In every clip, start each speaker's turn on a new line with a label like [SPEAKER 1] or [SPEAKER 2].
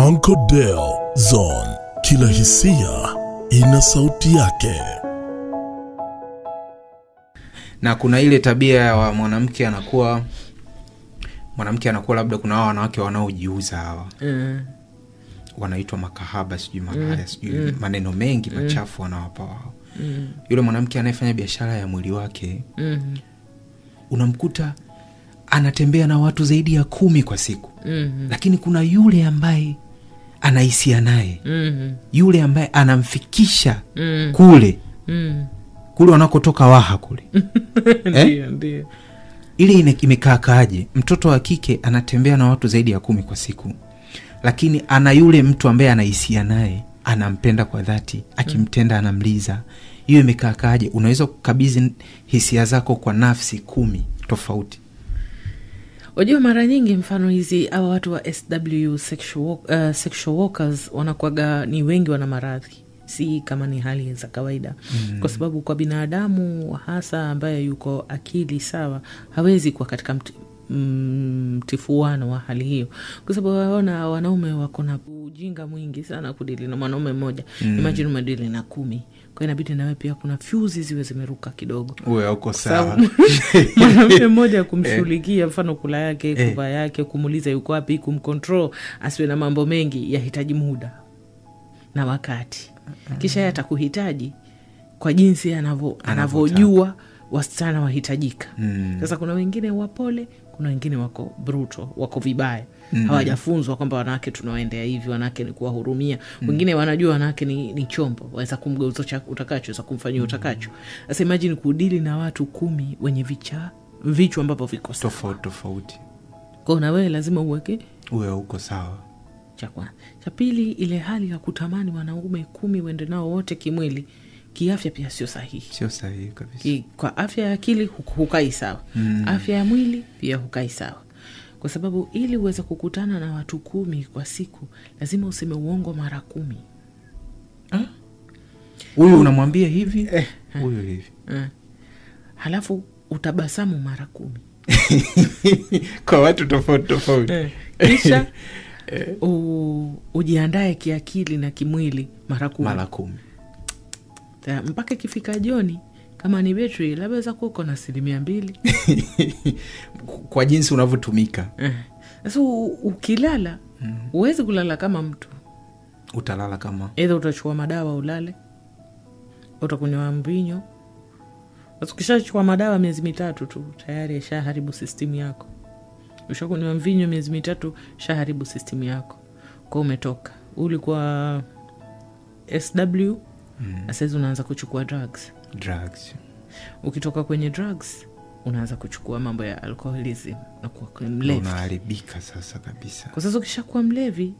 [SPEAKER 1] Uncle Deo Zone. Kila hisia ina sauti yake.
[SPEAKER 2] Na kuna ile tabia ya mwanamke anakuwa labda kuna hao wanawake wanaojiuza hawa. Wanaitwa makahaba, sijui malaya, sijui maneno mengi machafu wanawapa wao. Yule mwanamke anayefanya biashara ya mwili wake, unamkuta anatembea na watu zaidi ya 10 kwa siku. Lakini kuna yule ambaye anahisia naye. Yule ambaye anamfikisha kule. Kule wanakotoka waha kule.
[SPEAKER 3] Ndio, ndio.
[SPEAKER 2] Ile imekaakaaje? Mtoto wa kike anatembea na watu zaidi ya 10 kwa siku. Lakini ana yule mtu ambaye anahisia naye, anampenda kwa dhati, akimtenda anamliza. Hiyo imekaakaaje? Unaweza kukabidhi hisia zako kwa nafsi 10 tofauti.
[SPEAKER 3] Wajua mara nyingi mfano hizi hawa watu wa SW sexual workers wanakuwaga ni wengi wana maradhi, si kama ni hali za kawaida. Kwa sababu kwa binadamu hasa ambaye yuko akili sawa hawezi kuwa katika mtifuano wa hali hiyo, kwa sababu waona wanaume wako na ujinga mwingi sana kudili na mwanaume mmoja. Imagine umedili na 10. Kwa inabidi nawe pia kuna fuse ziwe zimeruka kidogo.
[SPEAKER 2] Wewe uko sawa.
[SPEAKER 3] Mwanaume mmoja kumshughulikia, mfano kula yake, kuvaa yake, kumuuliza yuko wapi, kumcontrol, asiwe na mambo mengi, yahitaji muda na wakati. Kisha yeye atakuhitaji kwa jinsi anavyojua wasichana wahitajika. Sasa kuna wengine wapole, kuna wengine wako brutal, wako vibaya. Hawajafunzwa kwamba wanawake tunawaendea hivi, wanawake ni kuwahurumia. Wengine wanajua wanawake ni chombo, waweza kumgeuza utakacho, waweza kumfanyia utakacho. Sasa imagine kudili na watu 10 wenye vichwa ambavyo viko
[SPEAKER 2] tofauti tofauti.
[SPEAKER 3] Kwa na wewe lazima uweke
[SPEAKER 2] uwe uko sawa.
[SPEAKER 3] Cha kwanza. Cha pili, ile hali ya kutamani wanaume 10 wende nao wote kimwili, kiafya pia sio sahihi.
[SPEAKER 2] Sio sahihi kabisa.
[SPEAKER 3] Kwa afya ya akili hukai sawa. Afya ya mwili pia hukai sawa. Kwa sababu ili uweze kukutana na watu 10 kwa siku, lazima useme uongo mara 10.
[SPEAKER 2] Huyu unamwambia hivi, huyu hivi.
[SPEAKER 3] Halafu utabasamu mara 10.
[SPEAKER 2] Kwa watu tofauti tofauti.
[SPEAKER 3] Kisha ujiandae kiakili na kimwili mara 10.
[SPEAKER 2] Mara 10.
[SPEAKER 3] Mpaka ikifika jioni kama ni betri labda za kuko na 2%.
[SPEAKER 2] Kwa jinsi unavyotumika.
[SPEAKER 3] Sasa ukilala, huwezi kulala kama mtu.
[SPEAKER 2] Utalala kama
[SPEAKER 3] either utachukua madawa ulale, utakunywa mvinyo. Sasa ukishachukua madawa miezi 3 tu tayari yashaharibu system yako. Ushakunywa mvinyo miezi 3 shaharibu system yako. Kwa umetoka. Ulikuwa SW. Sasa unaanza kuchukua drugs. Ukitoka kwenye drugs unaanza kuchukua mambo ya alcoholism na kuwa mlevi.
[SPEAKER 2] Unaharibika sasa kabisa.
[SPEAKER 3] Kwa sasa ukishakuwa mlevi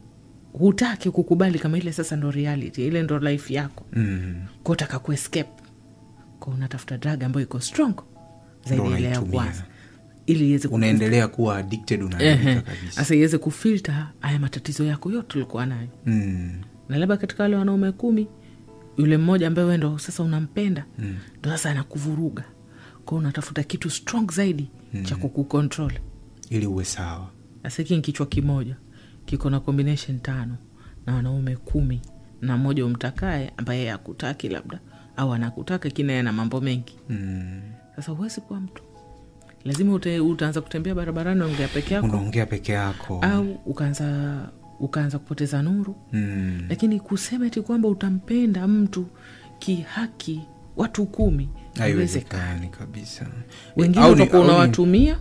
[SPEAKER 3] hutaki kukubali kama ile sasa ndo reality, ile ndo life yako. Kwa utaka kuescape. Kwa unatafuta drug ambayo iko strong zaidi ile ya kwanza, ili iweze
[SPEAKER 2] unaendelea kuwa addicted, unaharibika kabisa.
[SPEAKER 3] Sasa iweze kufilter haya matatizo yako yote ulikuwa nayo. Na labda katika wale wanaume 10 yule mmoja ambaye wewe ndo sasa unampenda, ndo sasa anakuvuruga. Kwa unatafuta kitu strong zaidi cha kukucontrol
[SPEAKER 2] ili uwe sawa.
[SPEAKER 3] Sasa hiki kichwa kimoja kiko na combination 5 na wanaume 10 na mmoja umtakaye ambaye hakutaki labda au anakutaka kina na mambo mengi. Sasa huwezi kuwa mtu. Lazima utaanza kutembea barabarani unaongea peke yako.
[SPEAKER 2] Unaongea peke yako.
[SPEAKER 3] Au ukaanza kupoteza nuru. Lakini kusema eti kwamba utampenda mtu kihaki watu 10
[SPEAKER 2] haiwezekani kabisa.
[SPEAKER 3] Wengine utakuwa unawatumia,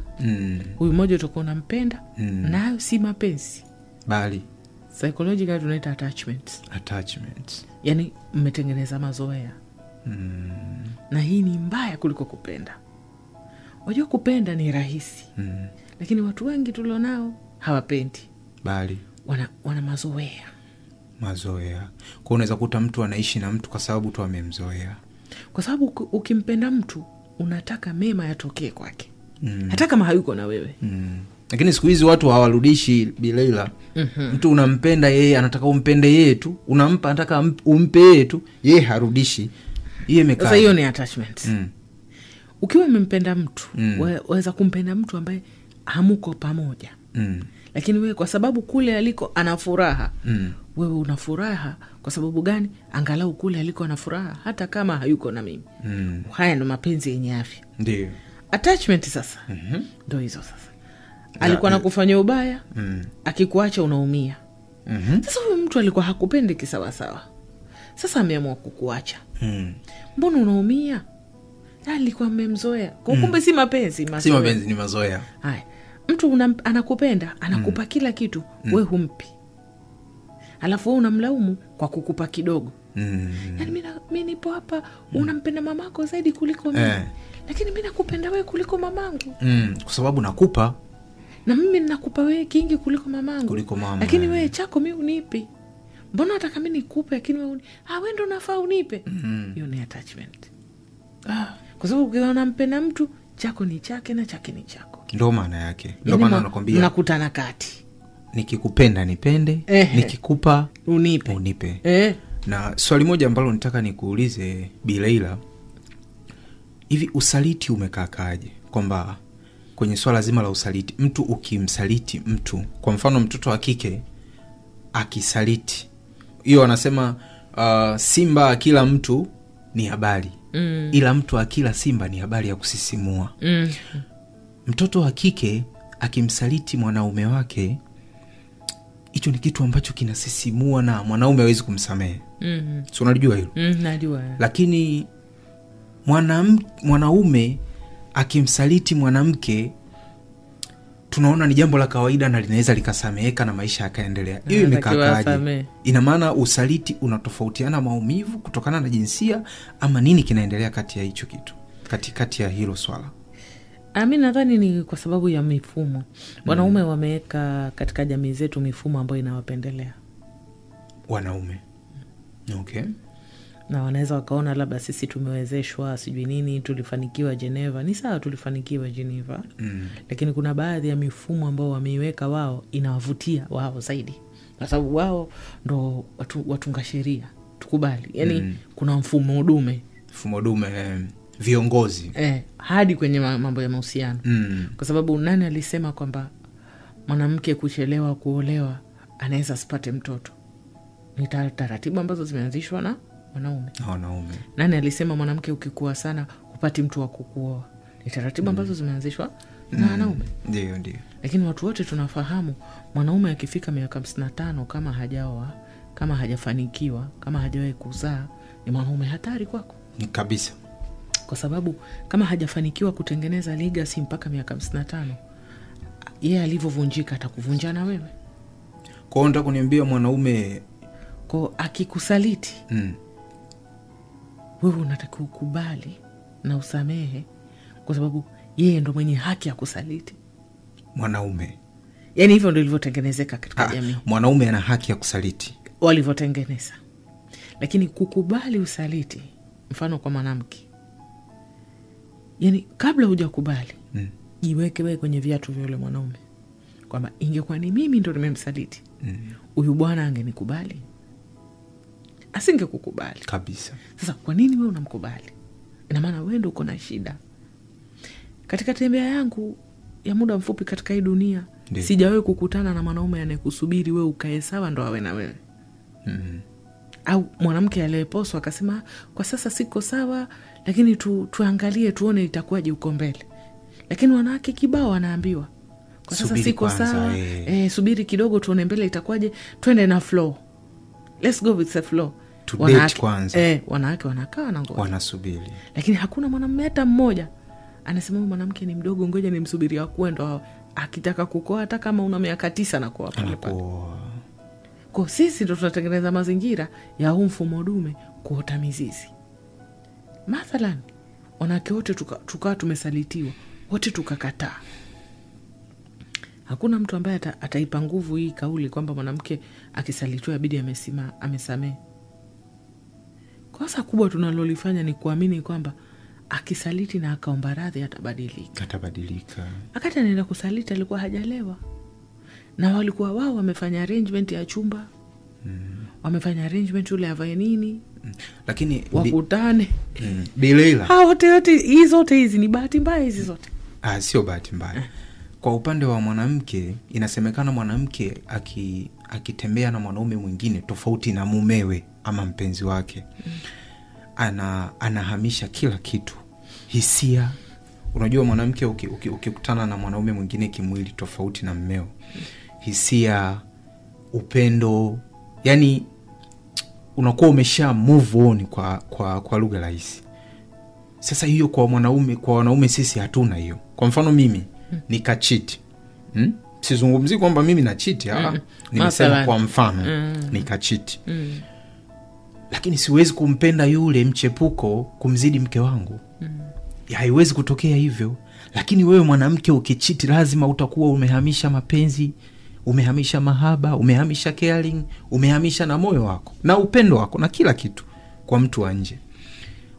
[SPEAKER 3] huyu mmoja utakuwa unampenda, nayo si mapenzi.
[SPEAKER 2] Bali
[SPEAKER 3] psychologically tunaita attachment. Yaani mmetengeneza mazoea. Na hii ni mbaya kuliko kupenda. Wajua kupenda ni rahisi. Lakini watu wengi tulionao hawapendi.
[SPEAKER 2] Bali
[SPEAKER 3] wana mazoea.
[SPEAKER 2] Kwa unaweza kuta mtu anaishi na mtu kwa sababu tu amemzoea.
[SPEAKER 3] Kwa sababu ukimpenda mtu unataka mema yatokee kwake. Hata kama hayuko na wewe.
[SPEAKER 2] Lakini siku hizi watu hawarudishi bileila. Mtu unampenda yeye, anataka umpende yeye tu, unampa anataka umpe yeye tu, yeye harudishi. Hiyo imekaa.
[SPEAKER 3] Sasa hiyo ni attachment. Ukiwa umempenda mtu, waweza kumpenda mtu ambaye hamuko pamoja. Lakini wewe kwa sababu kule aliko ana furaha, wewe una furaha kwa sababu gani? Angalau kule aliko ana furaha hata kama hayuko na mimi. Haya ndo mapenzi yenye afya.
[SPEAKER 2] Ndio.
[SPEAKER 3] Attachment sasa. Ndio hizo sasa. Alikuwa anakufanyia ubaya, akikuacha unaumia. Sasa huyu mtu alikuwa hakupendi kisawa sawa. Sasa ameamua kukuacha. Mbona unaumia? Alikuwa amemzoea. Kumbe si mapenzi, mazoea.
[SPEAKER 2] Si mapenzi, ni mazoea.
[SPEAKER 3] Haya. Mtu anakupenda, anakupa kila kitu, wewe humpi. Alafu wewe unamlaumu kwa kukupa kidogo. Yaani mimi nipo hapa, unampenda mamako zaidi kuliko mimi. Lakini mimi nakupenda wewe kuliko mamangu.
[SPEAKER 2] Kwa sababu nakupa.
[SPEAKER 3] Na mimi ninakupa wewe kingi kuliko mamangu.
[SPEAKER 2] Kuliko mama.
[SPEAKER 3] Lakini wewe chako mimi unipi. Mbona nataka mimi nikupe lakini wewe wewe ndio unafaa unipe. Hiyo ni attachment. Kwa sababu ukiwa unampenda mtu, chako ni chake na chake ni chako.
[SPEAKER 2] Ndio maana yake. Ndio maana nakwambia
[SPEAKER 3] mnakutana kati.
[SPEAKER 2] Nikikupenda nipende, nikikupa
[SPEAKER 3] unipe.
[SPEAKER 2] Unipe. Na swali moja ambalo nitaka nikuulize Bi Leila, hivi usaliti umekakaaje? Kwamba kwenye swala zima la usaliti, mtu ukimsaliti mtu, kwa mfano mtoto wa kike akisaliti, hiyo wanasema simba kila mtu ni habari. Ila mtu akila simba ni habari ya kusisimua. Mtoto wa kike akimsaliti mwanaume wake, hicho ni kitu ambacho kinasisimua na mwanaume hawezi kumsamehe. Si unajua hilo?
[SPEAKER 3] Najua.
[SPEAKER 2] Lakini mwanaume akimsaliti mwanamke, tunaona ni jambo la kawaida na linaweza likasameheka na maisha yakaendelea. Hiyo imekakaaje? Ina maana usaliti unatofautiana maumivu kutokana na jinsia ama nini kinaendelea kati ya hicho kitu? Katikati ya hilo swala.
[SPEAKER 3] Mimi nadhani ni kwa sababu ya mifumo. Wanaume wameweka katika jamii zetu mifumo ambayo inawapendelea
[SPEAKER 2] wanaume. Okay.
[SPEAKER 3] Na wanaweza wakaona labda sisi tumewezeshwa, sijui nini, tulifanikiwa Geneva. Ni sawa tulifanikiwa Geneva. Lakini kuna baadhi ya mifumo ambayo wameiweka wao inawavutia wao zaidi. Kwa sababu wao ndo watunga sheria. Tukubali. Yaani kuna mfumo dume.
[SPEAKER 2] Mfumo dume, viongozi.
[SPEAKER 3] Hadi kwenye mambo ya mahusiano. Kwa sababu nani alisema kwamba mwanamke kuchelewa kuolewa anaweza asipate mtoto? Ni taratibu ambazo zimeanzishwa na wanaume.
[SPEAKER 2] Wanaume.
[SPEAKER 3] Nani alisema mwanamke ukikua sana hupati mtu wa kukuoa? Ni taratibu ambazo zimeanzishwa na wanaume.
[SPEAKER 2] Ndio, ndio.
[SPEAKER 3] Lakini watu wote tunafahamu mwanaume akifika miaka 55 kama hajaoa, kama hajafanikiwa, kama hajawahi kuzaa, ni mwanaume hatari kwako.
[SPEAKER 2] Ni kabisa.
[SPEAKER 3] Kwa sababu kama hajafanikiwa kutengeneza legacy mpaka miaka 55, yeye alivovunjika atakuvunja na wewe.
[SPEAKER 2] Kwa hiyo nataka kuniambia mwanaume
[SPEAKER 3] kwa akikusaliti, wewe unatakiwa ukubali na usamehe, kwa sababu yeye ndo mwenye haki ya kusaliti.
[SPEAKER 2] Mwanaume.
[SPEAKER 3] Yaani hivyo ndio ilivyotengenezeka katika jamii.
[SPEAKER 2] Mwanaume ana haki ya kusaliti.
[SPEAKER 3] Walivyotengeneza. Lakini kukubali usaliti, mfano kwa mwanamke, yaani kabla hujakubali, jiweke wewe kwenye viatu vya yule mwanaume. Kwamba ingekuwa ni mimi ndo nimemsaliti, huyu bwana angenikubali? Asingekukubali.
[SPEAKER 2] Kabisa.
[SPEAKER 3] Sasa kwa nini wewe unamkubali? Ina maana wewe ndio uko na shida. Katika tembea yangu ya muda mfupi katika hii dunia, sijawahi kukutana na mwanaume anayekusubiri wewe ukae sawa ndo awe na wewe. Au mwanamke aliyeposwa akasema kwa sasa siko sawa, lakini tuangalie tuone itakuwaje huko mbele. Lakini wanawake kibao wanaambiwa kwa sasa
[SPEAKER 2] subiri
[SPEAKER 3] siko
[SPEAKER 2] kwanza,
[SPEAKER 3] sawa, subiri kidogo tuone mbele itakuwaje, twende na flow. Let's go with the flow.
[SPEAKER 2] To date kwanza.
[SPEAKER 3] Wanawake wanakaa na ngoja.
[SPEAKER 2] Wanasubiri.
[SPEAKER 3] Lakini hakuna mwanamume hata mmoja anasema huyu mwanamke ni mdogo, ngoja nimsubiri akue ndo akitaka kukoa, hata kama una miaka 9 na kuoa pale pale. Kwa sisi ndo tunatengeneza mazingira ya huu mfumo dume kuota mizizi. Mathalan, wanawake wote tukawa tumesalitiwa, wote tukakataa. Hakuna mtu ambaye ataipa nguvu hii kauli kwamba mwanamke akisalitiwa inabidi amesamehe. Kosa kubwa tunalolifanya ni kuamini kwamba akisaliti na akaomba radhi atabadilika.
[SPEAKER 2] Atabadilika.
[SPEAKER 3] Akati anaenda kusaliti alikuwa hajalewa. Na walikuwa wao wamefanya arrangement ya chumba. Wamefanya arrangement yule avae nini?
[SPEAKER 2] Lakini
[SPEAKER 3] wakutane.
[SPEAKER 2] Bi Leila.
[SPEAKER 3] Hao wote hizi zote hizi ni bahati mbaya hizi zote.
[SPEAKER 2] Sio bahati mbaya. Kwa upande wa mwanamke, inasemekana mwanamke akitembea na mwanaume mwingine tofauti na mumewe ama mpenzi wake, anahamisha kila kitu, hisia. Unajua mwanamke ukikutana na mwanaume mwingine kimwili tofauti na mmeo, hisia, upendo, yani unakuwa umesha move on kwa lugha rahisi. Sasa hiyo kwa mwanaume, kwa wanaume sisi hatuna hiyo. Kwa mfano mimi nikacheat. Sizungumzii kwamba mimi na cheat, nimesema kwa mfano nikacheat. Lakini siwezi kumpenda yule mchepuko kumzidi mke wangu. Haiwezi kutokea hivyo. Lakini wewe mwanamke ukicheat lazima utakuwa umehamisha mapenzi, umehamisha mahaba, umehamisha caring, umehamisha na moyo wako na upendo wako na kila kitu kwa mtu wa nje.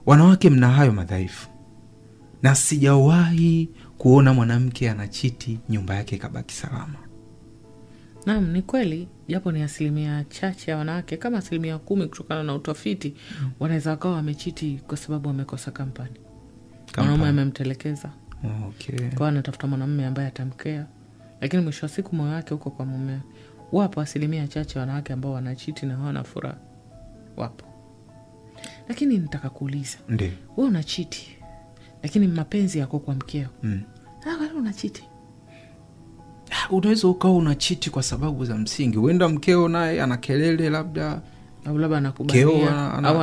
[SPEAKER 2] Wanawake mna hayo madhaifu. Na sijawahi kuona mwanamke anachiti nyumba yake ikabaki salama.
[SPEAKER 3] Naam, ni kweli, japo ni asilimia chache ya wanawake, kama 10% kutokana na utafiti, wanaweza wakawa wamechiti kwa sababu wamekosa kampani. Mwanaume amemtelekeza.
[SPEAKER 2] Okay.
[SPEAKER 3] Kwa anatafuta mwanamume ambaye atamkea, lakini mwisho wa siku moyo wake uko kwa mume. Wapo asilimia chache wanawake ambao wanachiti na hawana furaha. Wapo. Lakini nitaka kuuliza.
[SPEAKER 2] Ndiyo.
[SPEAKER 3] Wewe unachiti, lakini mapenzi yako kwa mkeo. Wewe unachiti.
[SPEAKER 2] Unaweza ukawa unachiti kwa sababu za msingi. Huenda mkeo naye ana kelele labda,
[SPEAKER 3] au labda anakubalia, au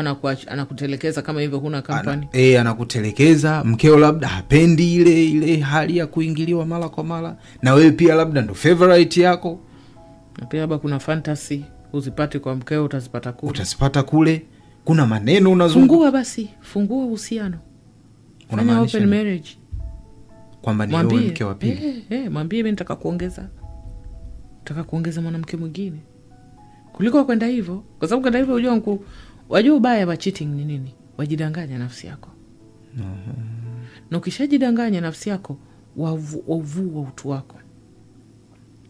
[SPEAKER 3] anakutelekeza kama hivyo huna kampani.
[SPEAKER 2] Anakutelekeza, mkeo labda hapendi ile hali ya kuingiliwa mara kwa mara, na wewe pia labda ndo favorite yako.
[SPEAKER 3] Na pia labda kuna fantasy uzipate kwa mkeo, utazipata kule.
[SPEAKER 2] Utazipata kule. Kuna maneno unazungumza.
[SPEAKER 3] Fungua basi, fungua uhusiano. Unamaanisha open marriage.
[SPEAKER 2] Kwamba ni wewe mke wa pili.
[SPEAKER 3] Mwambie mimi nataka kuongeza. Nataka kuongeza mwanamke mwingine. Kuliko kwenda hivyo, kwa sababu kwenda hivyo unajua wajua ubaya wa cheating ni nini? Wajidanganya nafsi yako. Na ukishajidanganya nafsi yako, wavua utu wako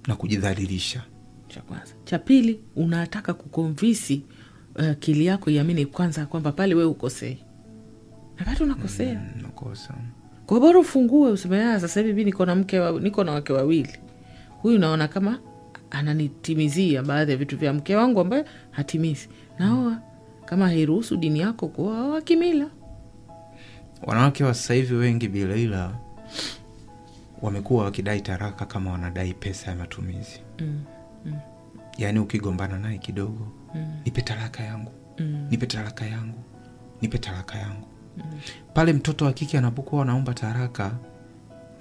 [SPEAKER 2] na kujidhalilisha.
[SPEAKER 3] Cha kwanza. Cha pili, unataka kukonvinsi akili yako iamini kwanza kwamba pale wewe ukosei. Na kati unakosea.
[SPEAKER 2] Nakosa.
[SPEAKER 3] Kwa bora ufungue useme, sasa hivi mimi niko na mke, niko na wake wawili. Huyu naona kama ananitimizia baadhi ya vitu vya mke wangu ambaye hatimizi. Naoa kama hairuhusu dini yako kuoa kimila.
[SPEAKER 2] Wanawake wa sasa hivi wengi bila ila wamekuwa wakidai taraka kama wanadai pesa ya matumizi. Yaani ukigombana naye kidogo, nipe talaka yangu. Nipe talaka yangu. Nipe talaka yangu. Pale mtoto wa kike anapokuwa anaomba talaka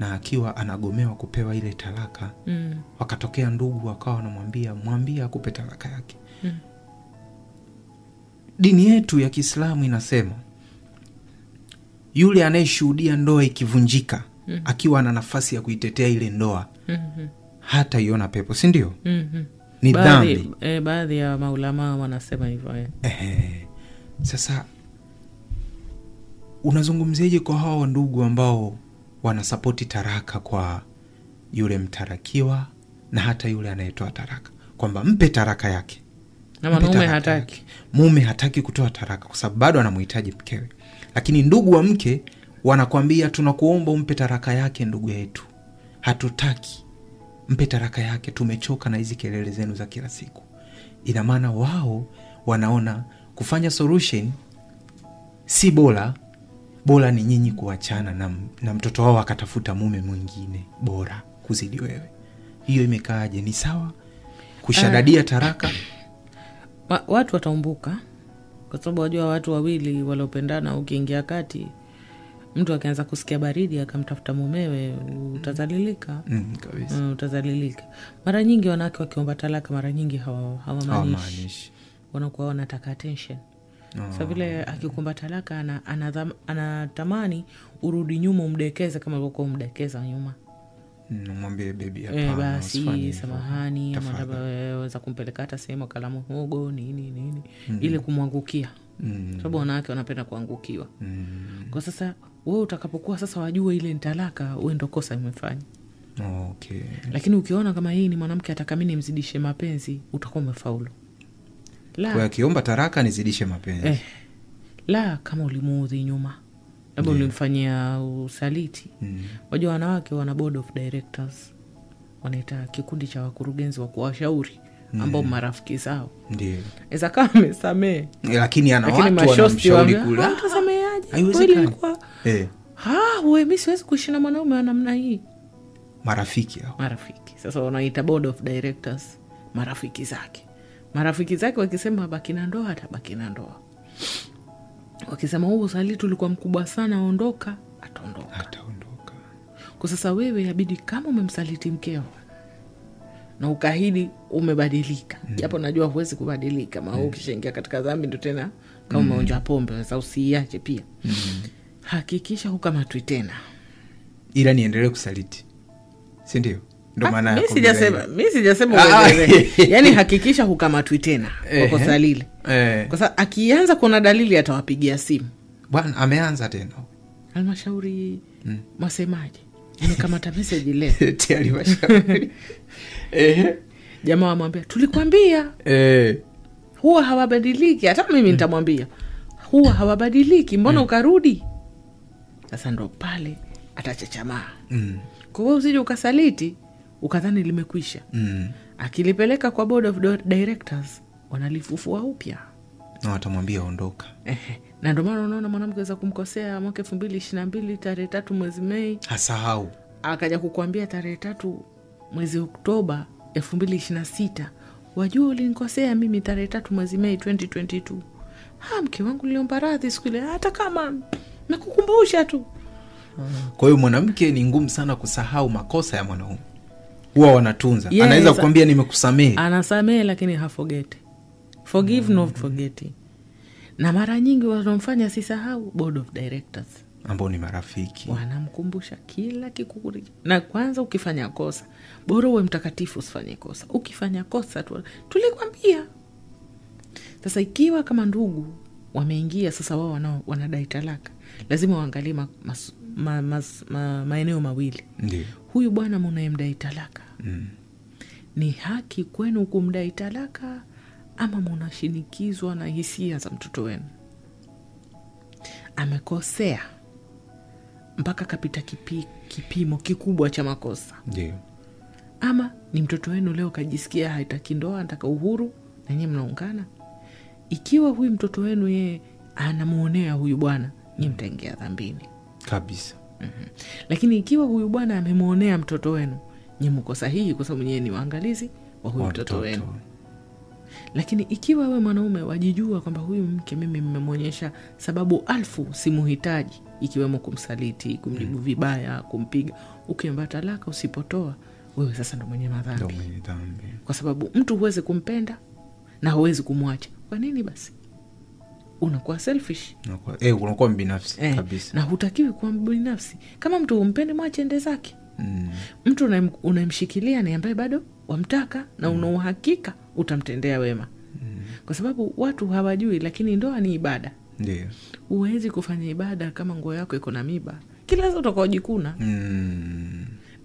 [SPEAKER 2] na akiwa anagomewa kupewa ile talaka, wakatokea ndugu wakawa wanamwambia, mwambie akupe talaka yake. Dini yetu ya Kiislamu inasema yule anayeshuhudia ndoa ikivunjika, akiwa ana nafasi ya kuitetea ile ndoa, hata iona pepo, si ndio? Ni dhambi.
[SPEAKER 3] Baadhi ya maulama wanasema hivyo.
[SPEAKER 2] Sasa unazungumziaje kwa hao ndugu ambao wanasapoti taraka kwa yule mtarakiwa na hata yule anayetoa taraka, kwamba mpe taraka yake?
[SPEAKER 3] Na mume hataki.
[SPEAKER 2] Mume hataki kutoa taraka kwa sababu bado anamhitaji mkewe. Lakini ndugu wa mke wanakuambia, tunakuomba umpe taraka yake ndugu yetu. Hatutaki. Mpe taraka yake, tumechoka na hizi kelele zenu za kila siku. Ina maana wao wanaona kufanya solution si bora, bora ni nyinyi kuachana na mtoto wao akatafuta mume mwingine bora kuzidi wewe. Hiyo imekaaje? Ni sawa kushadadia taraka?
[SPEAKER 3] Watu wataumbuka kwa sababu wajua watu wawili waliopendana, ukiingia kati mtu akaanza kusikia baridi akamtafuta mumewe, utazalilika.
[SPEAKER 2] Kabisa.
[SPEAKER 3] Utazalilika. Mara nyingi wanawake wakiomba talaka mara nyingi hawamaanishi. Wanakuwa wanataka attention. Sasa vile akikomba talaka anatamani urudi nyuma umdekeze kama ulivyokuwa umdekeza nyuma.
[SPEAKER 2] Mwambie baby hapana,
[SPEAKER 3] basi samahani, ama labda kumpeleka hata sehemu kala muhogo nini nini, ili kumwangukia. Sababu wanawake wanapenda kuangukiwa. Kwa sasa wewe utakapokuwa sasa wajue ile ni talaka, wewe ndio kosa umefanya.
[SPEAKER 2] Okay.
[SPEAKER 3] Lakini ukiona kama hii ni mwanamke ataka mimi nimzidishe mapenzi, utakuwa umefaulu.
[SPEAKER 2] La. Kwa akiomba taraka nizidishe mapenzi.
[SPEAKER 3] La, kama ulimuudhi nyuma, labda ulimfanyia usaliti. Wajua wanawake wana board of directors. wanaita kikundi cha wakurugenzi wa kuwashauri ambao marafiki zao.
[SPEAKER 2] Ndio.
[SPEAKER 3] Eza kama amesamehe.
[SPEAKER 2] Lakini ana watu wanamshauri kule.
[SPEAKER 3] Utasameheaje? Kweli kwa wewe mimi siwezi kuishi na mwanaume wa namna hii.
[SPEAKER 2] Marafiki hao.
[SPEAKER 3] Marafiki. Sasa wanaita board of directors, marafiki zake. Marafiki zake wakisema baki na ndoa, atabaki na ndoa. Wakisema huu usaliti ulikuwa mkubwa sana, ondoka, ataondoka.
[SPEAKER 2] Ataondoka.
[SPEAKER 3] Kwa sasa wewe inabidi kama umemsaliti mkeo na ukaahidi umebadilika. Japo najua huwezi kubadilika, maana ukishaingia katika dhambi ndio tena kama umeonja pombe, sasa usiiache pia. Hakikisha hukamatwi tena.
[SPEAKER 2] Ila niendelee kusaliti. Si ndio? Ndio maana
[SPEAKER 3] mimi sijasema uendelee. Yaani hakikisha hukamatwi tena kwa kosa lile. Kwa sababu akianza kuna dalili atawapigia simu.
[SPEAKER 2] Bwana ameanza tena.
[SPEAKER 3] Halmashauri mwasemaje? Nimekamata message leo.
[SPEAKER 2] Tayari mashauri.
[SPEAKER 3] Jamaa amwambia tulikwambia. Huwa hawabadiliki. Hata mimi nitamwambia. Huwa hawabadiliki, mbona ukarudi? Sasa ndo pale atachachamaa. Kwa hiyo usije ukasaliti ukadhani limekwisha. Akilipeleka kwa board of directors wanalifufua upya.
[SPEAKER 2] Na watamwambia ondoka.
[SPEAKER 3] Na ndio maana unaona mwanamke anaweza kumkosea mwaka 2022 tarehe 3 mwezi Mei.
[SPEAKER 2] Hasahau.
[SPEAKER 3] Akaja kukuambia tarehe 3 mwezi Oktoba 2026, wajua ulinikosea mimi tarehe 3 mwezi Mei 2022. Mke wangu niliomba radhi siku ile, hata kama nakukumbusha tu.
[SPEAKER 2] Kwa hiyo mwanamke ni ngumu sana kusahau makosa ya mwanaume. Huwa wanatunza. Yes, anaweza kukuambia nimekusamehe.
[SPEAKER 3] Anasamehe lakini haforget. Forgive not forgetting. Na mara nyingi wanamfanya asisahau board of directors
[SPEAKER 2] ambao ni marafiki.
[SPEAKER 3] Wanamkumbusha kila kikukuri. Na kwanza ukifanya kosa, bora uwe mtakatifu usifanye kosa. Ukifanya kosa tulikwambia. Sasa ikiwa kama ndugu wameingia sasa wao wanadai talaka, lazima waangalie maeneo mawili.
[SPEAKER 2] Ndiyo.
[SPEAKER 3] Huyu bwana mnayemdai talaka. Ni haki kwenu kumdai talaka ama mnashinikizwa na hisia za mtoto wenu? Amekosea mpaka kapita kipimo kikubwa cha makosa.
[SPEAKER 2] Ndiyo.
[SPEAKER 3] Ama ni mtoto wenu leo kajisikia haitaki ndoa, anataka uhuru na nyinyi mnaungana. Ikiwa huyu mtoto wenu yeye anamuonea huyu bwana, nyinyi mtaingia dhambini
[SPEAKER 2] kabisa.
[SPEAKER 3] Lakini ikiwa huyu bwana amemuonea mtoto wenu, nyinyi mko sahihi kwa sababu nyinyi ni waangalizi wa huyu mtoto wenu. Lakini ikiwa wewe mwanaume wajijua kwamba huyu mke mimi nimemuonyesha sababu 1000 simuhitaji, ikiwemo kumsaliti, kumjibu vibaya, kumpiga, ukiomba talaka usipotoa, wewe sasa ndo mwenye madhambi.
[SPEAKER 2] Ndo mwenye dhambi.
[SPEAKER 3] Kwa sababu mtu huwezi kumpenda na huwezi kumwacha. Kwa nini basi? Unakuwa selfish.
[SPEAKER 2] Unakuwa mbinafsi kabisa.
[SPEAKER 3] Na hutakiwi kuwa mbinafsi. Kama mtu umpende mwache ende zake. Mtu unayemshikilia ni ambaye bado wamtaka na una uhakika utamtendea wema. Kwa sababu watu hawajui, lakini ndoa ni ibada.
[SPEAKER 2] Ndiyo.
[SPEAKER 3] Huwezi kufanya ibada kama nguo yako iko na miba. Kila saa utakaojikuna.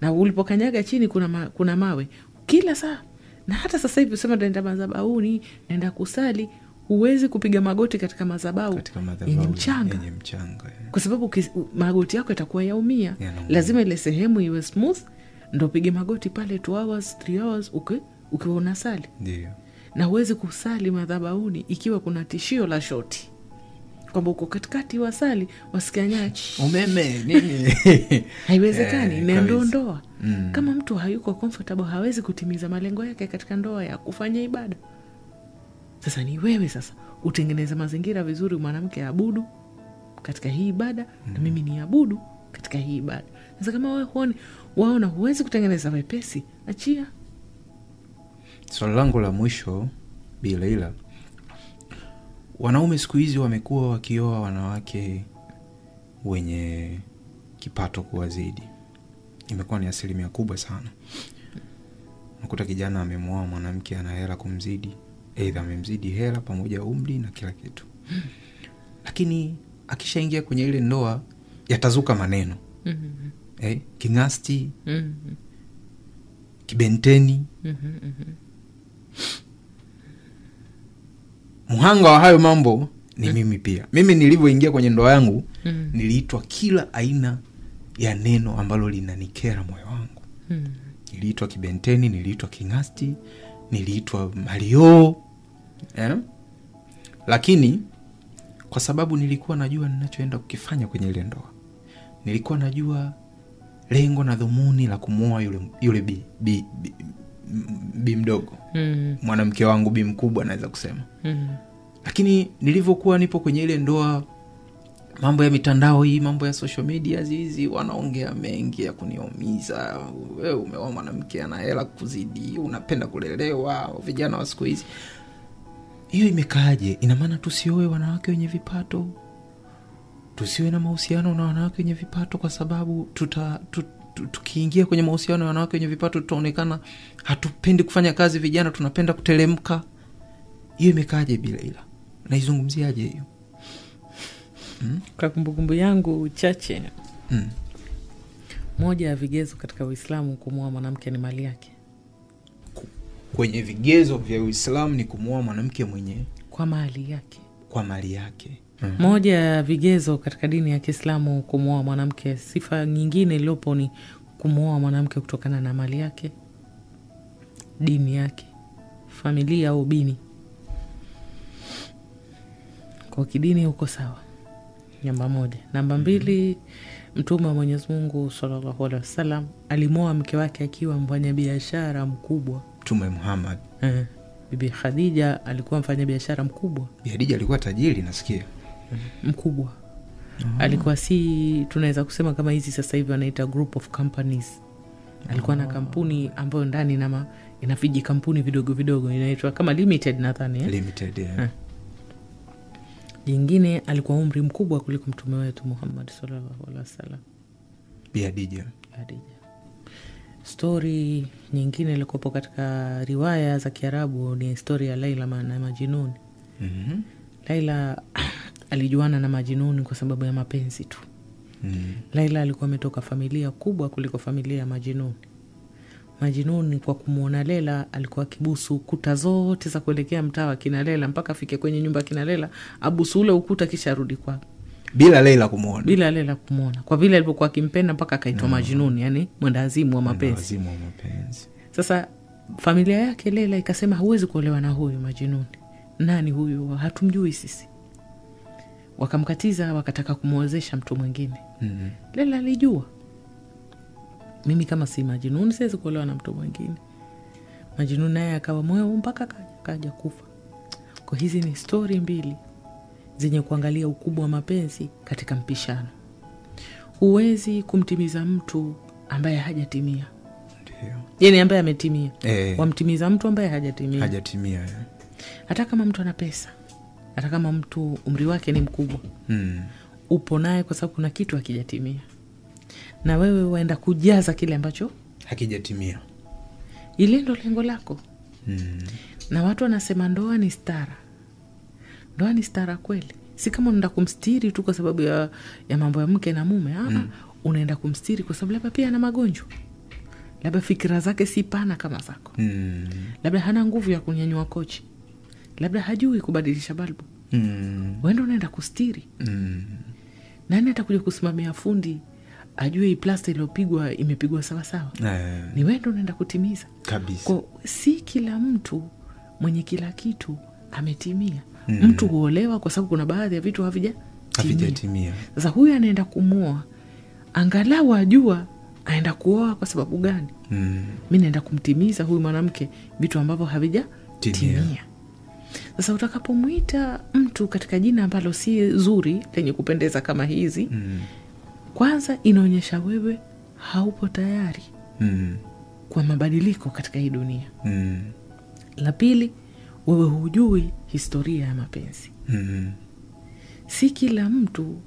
[SPEAKER 3] Na ulipokanyaga chini kuna mawe kila saa. Na hata sasa hivi usema nenda madhabahuni, nenda kusali, huwezi kupiga magoti katika madhabahu yenye mchanga. Kwa sababu magoti yako yatakuwa yaumia. Lazima ile sehemu iwe smooth ndio pige magoti pale 2 hours, 3 hours ukiwa unasali.
[SPEAKER 2] Ndio.
[SPEAKER 3] Na huwezi kusali madhabahuni ikiwa kuna tishio la shoti. Kwamba uko katikati wasali wasikia nyachi.
[SPEAKER 2] Umeme nini?
[SPEAKER 3] Haiwezekani, ni ndoa. Kama mtu hayuko comfortable hawezi kutimiza malengo yake katika ndoa ya kufanya ibada. Sasa ni wewe sasa utengeneze mazingira vizuri, mwanamke aabudu katika hii ibada na mimi niabudu katika hii ibada. Sasa kama wewe huoni, waona huwezi kutengeneza wepesi, achia.
[SPEAKER 2] Swali langu la mwisho Bi Leila, wanaume siku hizi wamekuwa wakioa wanawake wenye kipato kuwazidi. Imekuwa ni asilimia kubwa sana. Unakuta kijana amemuoa mwanamke ana hela kumzidi, aidha amemzidi hela pamoja umri na kila kitu. Lakini akishaingia kwenye ile ndoa yatazuka maneno. Kingasti, kibenteni. Muhanga wa hayo mambo ni mimi pia. Mimi nilivyoingia kwenye ndoa yangu, niliitwa kila aina ya neno ambalo linanikera moyo wangu. Niliitwa kibenteni, niliitwa kingasti, niliitwa Mario. Lakini kwa sababu nilikuwa najua ninachoenda kukifanya kwenye ile ndoa. Nilikuwa najua lengo na dhumuni la kumuoa yule bi mdogo. Mwanamke wangu bi mkubwa naweza kusema. Lakini nilivyokuwa nipo kwenye ile ndoa, mambo ya mitandao hii, mambo ya social media hizi, wanaongea mengi ya kuniumiza. Wewe umeoa mwanamke ana hela kuzidi, unapenda kulelewa, vijana wa siku hizi. Hiyo imekaaje? Ina maana tusioe wanawake wenye vipato? Tusiwe na mahusiano na wanawake wenye vipato kwa sababu tukiingia kwenye mahusiano na wanawake wenye vipato tutaonekana hatupendi kufanya kazi, vijana tunapenda kutelemka. Hiyo imekaaje bila ila? Naizungumziaje hiyo?
[SPEAKER 3] Kwa kumbukumbu yangu chache. Moja ya vigezo katika Uislamu kumuoa mwanamke ni mali yake.
[SPEAKER 2] Kwenye vigezo vya Uislamu ni kumuoa mwanamke mwenye
[SPEAKER 3] kwa mali yake.
[SPEAKER 2] Kwa mali yake.
[SPEAKER 3] Moja ya vigezo katika dini ya Kiislamu kumuoa mwanamke, sifa nyingine iliyopo ni kumuoa mwanamke kutokana na mali yake, dini yake, familia au bini. Kwa kidini uko sawa. Namba 1. Namba 2, Mtume wa Mwenyezi Mungu sallallahu alaihi wasallam alimoa mke wake akiwa mfanyabiashara mkubwa.
[SPEAKER 2] Mtume Muhammad.
[SPEAKER 3] Bibi Khadija alikuwa mfanyabiashara mkubwa.
[SPEAKER 2] Bibi Khadija alikuwa tajiri nasikia.
[SPEAKER 3] Mkubwa. Alikuwa si tunaweza kusema kama hizi sasa hivi wanaita group of companies. Alikuwa na kampuni ambayo ndani ina viji kampuni vidogo vidogo, inaitwa kama limited nadhani.
[SPEAKER 2] Limited, yeah.
[SPEAKER 3] Jingine alikuwa umri mkubwa kuliko mtume wetu Muhammad sallallahu alaihi wasallam.
[SPEAKER 2] Bi Khadija.
[SPEAKER 3] Story nyingine ilikopo katika riwaya za Kiarabu ni story ya Laila na Majnun. Laila alijuana na Majnun kwa sababu ya mapenzi tu. Laila alikuwa ametoka familia kubwa kuliko familia ya Majnun. Majnun kwa kumuona Laila alikuwa kibusu kuta zote za kuelekea mtaa wa kina Laila mpaka afike kwenye nyumba kina Laila, abusu ule ukuta kisha arudi kwao.
[SPEAKER 2] Bila Laila kumuona.
[SPEAKER 3] Bila Laila kumuona. Kwa vile alipokuwa akimpenda mpaka akaitwa Majnun, yani mwendawazimu wa mapenzi.
[SPEAKER 2] Mwendawazimu wa mapenzi.
[SPEAKER 3] Sasa familia yake Laila ikasema huwezi kuolewa na huyu Majnun. Nani huyu? Hatumjui sisi. Wakamkatiza, wakataka kumuozesha mtu mwingine. Laila alijua mimi kama si Majnun siwezi kuolewa na mtu mwingine. Majnun naye akawa moyo mpaka kaja kufa. Kwa hizi ni story mbili zenye kuangalia ukubwa wa mapenzi katika mpishano. Huwezi kumtimiza mtu ambaye hajatimia.
[SPEAKER 2] Ndio.
[SPEAKER 3] Yaani ambaye ametimia. Wamtimiza mtu ambaye hajatimia.
[SPEAKER 2] Hajatimia.
[SPEAKER 3] Hata kama mtu ana pesa, hata kama mtu umri wake ni mkubwa. Upo naye kwa sababu kuna kitu hakijatimia. Na wewe waenda kujaza kile ambacho
[SPEAKER 2] hakijatimia.
[SPEAKER 3] Ile ndo lengo lako. Na watu wanasema ndoa ni stara. Ndoa ni stara kweli. Si kama unaenda kumstiri tu kwa sababu ya mambo ya mke na mume. Unaenda kumstiri kwa sababu labda pia ana magonjwa. Labda fikira zake si pana kama zako. Labda hana nguvu ya kunyanyua kochi. Labda hajui kubadilisha balbu. Wewe ndio unaenda kustiri. Nani atakuja kusimamia fundi ajue hii plasta iliyopigwa imepigwa sawa sawa? Ni wewe ndio unaenda kutimiza.
[SPEAKER 2] Kabisa.
[SPEAKER 3] Kwa si kila mtu mwenye kila kitu ametimia. Mtu huolewa kwa sababu kuna baadhi ya vitu havijatimia. Sasa huyu anaenda kumuoa, angalau ajua aenda kuoa kwa sababu gani. Mimi naenda kumtimiza huyu mwanamke vitu ambavyo havijatimia. Sasa utakapomuita mtu katika jina ambalo si zuri lenye kupendeza kama hizi, kwanza inaonyesha wewe haupo tayari kwa mabadiliko katika hii dunia. La pili, wewe hujui historia ya mapenzi. Si kila mtu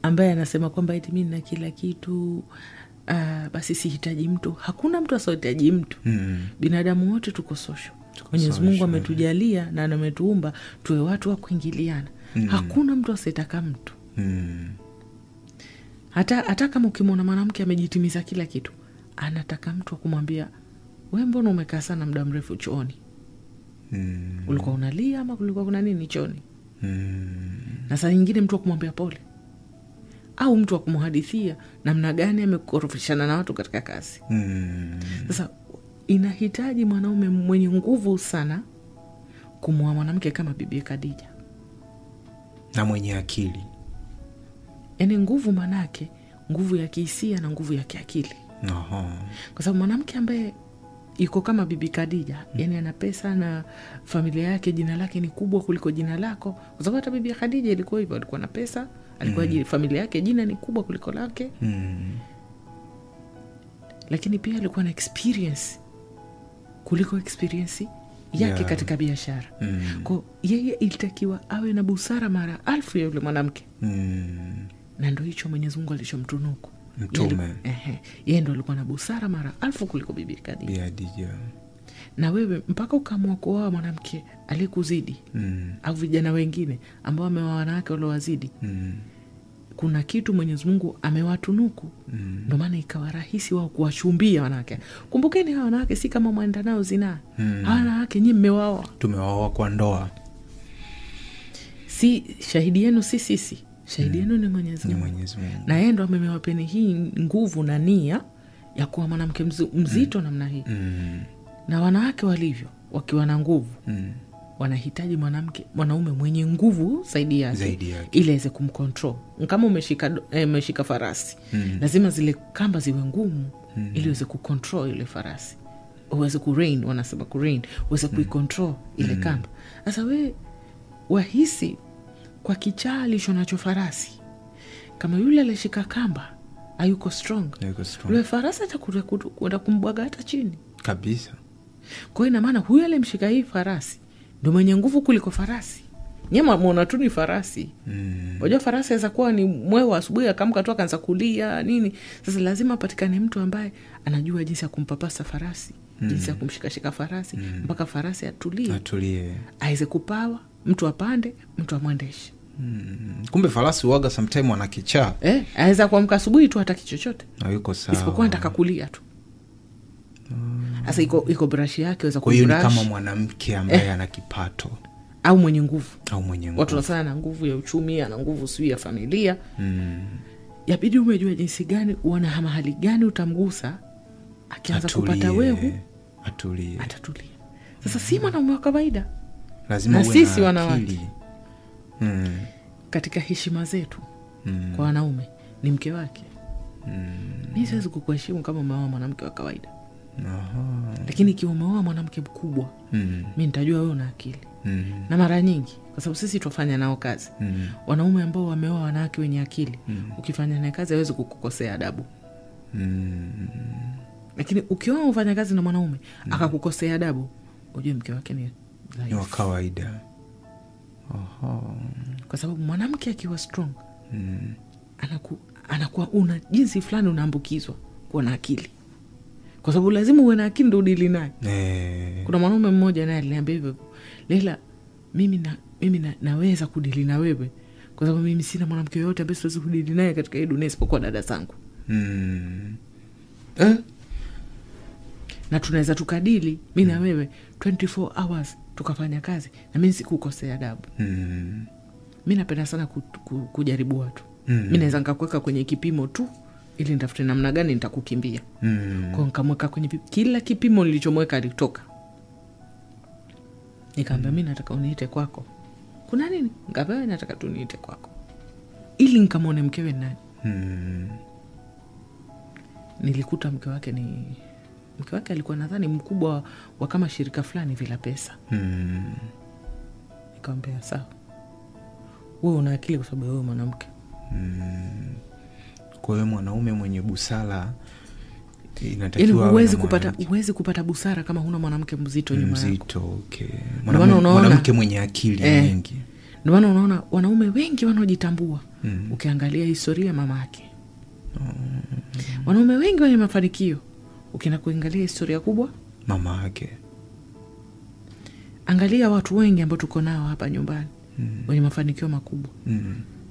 [SPEAKER 3] ambaye anasema kwamba eti mimi na kila kitu, basi sihitaji mtu. Hakuna mtu asohitaji mtu. Binadamu wote tuko social. Mwenyezi Mungu ametujalia na ametuumba tuwe watu wa kuingiliana. Hakuna mtu asiyetaka mtu. Hata kama ukimwona mwanamke amejitimiza kila kitu, anataka mtu wa kumwambia wewe mbona umekaa sana muda mrefu chooni? Ulikuwa unalia ama kulikuwa kuna nini chooni? Na saa nyingine mtu akumwambia pole. au mtu wa kumhadithia namna gani amekorofishana na watu katika kazi. Sasa inahitaji mwanaume mwenye nguvu sana kumwoa mwanamke kama Bibi Khadija.
[SPEAKER 2] Na mwenye akili.
[SPEAKER 3] Yaani nguvu manake nguvu ya kihisia na nguvu ya kiakili. Kwa sababu mwanamke ambaye yuko kama Bibi Khadija, yani ana pesa na familia yake, jina lake ni kubwa kuliko jina lako. Kwa sababu hata Bibi Khadija ilikuwa hivyo, alikuwa na pesa, alikuwa familia yake jina ni kubwa kuliko lake. Lakini pia alikuwa na experience kuliko experience yake katika biashara. Kwa yeye ilitakiwa awe na busara mara 1000 ya yule mwanamke. Na ndio hicho Mwenyezi Mungu alichomtunuku
[SPEAKER 2] Mtume.
[SPEAKER 3] Yeye ndo alikuwa na busara mara 1000 kuliko Bibi Khadija. Na wewe mpaka ukaamua kuoa mwanamke aliyekuzidi au vijana wengine ambao wameoa wanawake waliowazidi, kuna kitu Mwenyezi Mungu amewatunuku. Ndio maana ikawa rahisi wao kuwachumbia wanawake. Kumbukeni hawa wanawake si kama mwenda nao zinaa. Hawa wanawake nyinyi mmewaoa.
[SPEAKER 2] Tumewaoa kwa ndoa.
[SPEAKER 3] Si shahidi yenu si sisi. Shahidi yenu ni Mwenyezi Mungu. Na yeye ndo amewapeni hii nguvu na nia ya kuwa mwanamke mzito namna hii. Na wanawake walivyo wakiwa na nguvu wanahitaji mwanaume mwenye nguvu zaidi yake ili aweze kumcontrol. Kama umeshika farasi, lazima zile kamba ziwe ngumu ili uweze kucontrol ile farasi. Uweze kurein, wanasema kurein, uweze kuicontrol ile kamba. Sasa wewe wahisi kwa kichaa alichonacho farasi, kama yule alishika kamba hayuko strong, yule farasi atakwenda kumbwaga hata chini
[SPEAKER 2] kabisa.
[SPEAKER 3] Kwa hiyo ina maana huyu aliyemshika hii farasi ndio mwenye nguvu kuliko farasi. Nyema muona tu ni farasi. Unajua farasi anaweza kuwa ni mwewe asubuhi akamka tu akaanza kulia nini. Sasa lazima apatikane mtu ambaye anajua jinsi ya kumpapasa farasi, jinsi ya kumshikashika farasi mpaka farasi atulie. Aweze kupawa, mtu apande, mtu amwendeshe.
[SPEAKER 2] Kumbe farasi huaga sometime wana kichaa.
[SPEAKER 3] Aweza kuamka asubuhi tu hataki chochote.
[SPEAKER 2] Na yuko sawa.
[SPEAKER 3] Isipokuwa anataka kulia tu. Sasa iko brush yake aweza kubrush.
[SPEAKER 2] Kwa hiyo ni kama mwanamke ambaye ana kipato
[SPEAKER 3] au mwenye nguvu. Watu wanasema ana nguvu ya uchumi, ana nguvu sio ya familia. Yabidi umejua jinsi gani, uone mahali gani utamgusa akianza kupata wehu
[SPEAKER 2] atulie.
[SPEAKER 3] Atatulia. Sasa si mwanaume wa kawaida.
[SPEAKER 2] Lazima uwe
[SPEAKER 3] na sisi wanawake. Katika heshima zetu kwa wanaume ni mke wake. Mimi siwezi kukuheshimu kama umeoa mwanamke wa kawaida. Lakini ikiwa umeoa mwanamke mkubwa, mimi nitajua wewe una akili. Na mara nyingi kwa sababu sisi tufanya nao kazi, wanaume ambao wameoa wanawake wenye akili, ukifanya naye kazi hawezi kukukosea adabu. Lakini ukiona unafanya kazi na mwanaume akakukosea adabu, ujue mke wake ni dhaifu.
[SPEAKER 2] Ni wa kawaida.
[SPEAKER 3] Kwa sababu mwanamke akiwa strong, anakuwa una jinsi fulani unaambukizwa kuwa na akili. Kwa sababu lazima uwe na akili ndio udili naye. Kuna mwanaume mmoja naye aliniambia hivyo, Leila, mimi naweza kudili na wewe kwa sababu mimi sina mwanamke yoyote ambaye siwezi kudili naye katika hii dunia isipokuwa dada zangu. Na tunaweza tukadili mimi na wewe 24 hours tukafanya kazi na mimi sikukosea adabu. Mimi napenda sana kujaribu watu. Mimi naweza nikakuweka kwenye kipimo tu ili nitafute namna gani nitakukimbia. Kwa nikamweka kwenye kila kipimo nilichomweka alitoka. Nikamwambia mimi nataka uniite kwako. Kuna nini? Nikamwambia nataka tu niite kwako ili nikamwone mkewe nani. Nilikuta mke wake alikuwa nadhani mkubwa wa kama shirika fulani vila pesa. Nikamwambia sawa, wewe una akili kwa sababu wewe mwanamke.
[SPEAKER 2] Kwa hiyo mwanaume mwenye busara inatakiwa
[SPEAKER 3] huwezi kupata busara kama huna mwanamke mzito nyuma yako.
[SPEAKER 2] Mzito, okay. Mwanamke mwenye akili nyingi.
[SPEAKER 3] Ndio maana unaona wanaume wengi wanaojitambua, ukiangalia historia mama yake. Wanaume wengi wenye mafanikio ukienda kuangalia historia kubwa
[SPEAKER 2] mama yake.
[SPEAKER 3] Angalia watu wengi ambao tuko nao hapa nyumbani wenye mafanikio makubwa.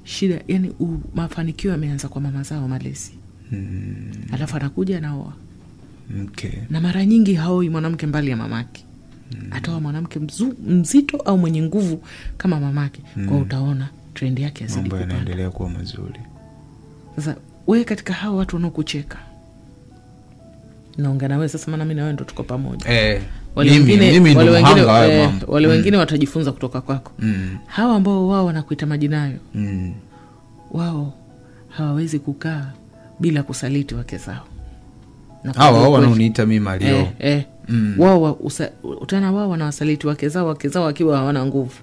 [SPEAKER 3] Shida yani mafanikio yameanza kwa mama zao malezi. Alafu anakuja anaoa.
[SPEAKER 2] Okay.
[SPEAKER 3] Na mara nyingi haoi mwanamke mbali ya mamake. Ataoa mwanamke mzito au mwenye nguvu kama mamake. Kwa utaona trend yake yazidi kupanda.
[SPEAKER 2] Mambo yanaendelea kuwa mazuri.
[SPEAKER 3] Sasa wewe katika hao watu wanaokucheka, naongea na wewe sasa, maana mimi na wewe ndo tuko pamoja. Wale wengine watajifunza kutoka kwako. Hawa ambao wao wanakuita majina hayo, wao hawawezi kukaa bila kusaliti wake zao.
[SPEAKER 2] Hawa wanaoniita mimi Mario.
[SPEAKER 3] Wao utana wao wanawasaliti wake zao wakiwa hawana nguvu.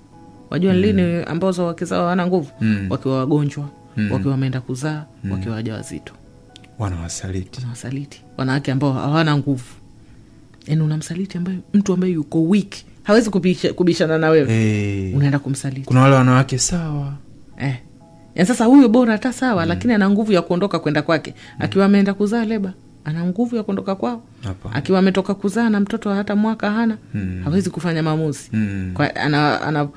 [SPEAKER 3] Wajua lini ambao wake zao hawana nguvu? Wakiwa wagonjwa, wakiwa wameenda kuzaa, wakiwa wajawazito. Wanawasaliti. Wanawake ambao hawana nguvu. Yaani unamsaliti ambaye mtu ambaye yuko weak, hawezi kubishana na wewe. Unaenda kumsaliti.
[SPEAKER 2] Kuna wale wanawake sawa.
[SPEAKER 3] Yaani sasa huyo bora hata sawa, lakini ana nguvu ya kuondoka kwenda kwake. Akiwa ameenda kuzaa leba, ana nguvu ya kuondoka kwao. Akiwa ametoka kuzaa na mtoto hata mwaka hana, hawezi kufanya maamuzi. Kwa ana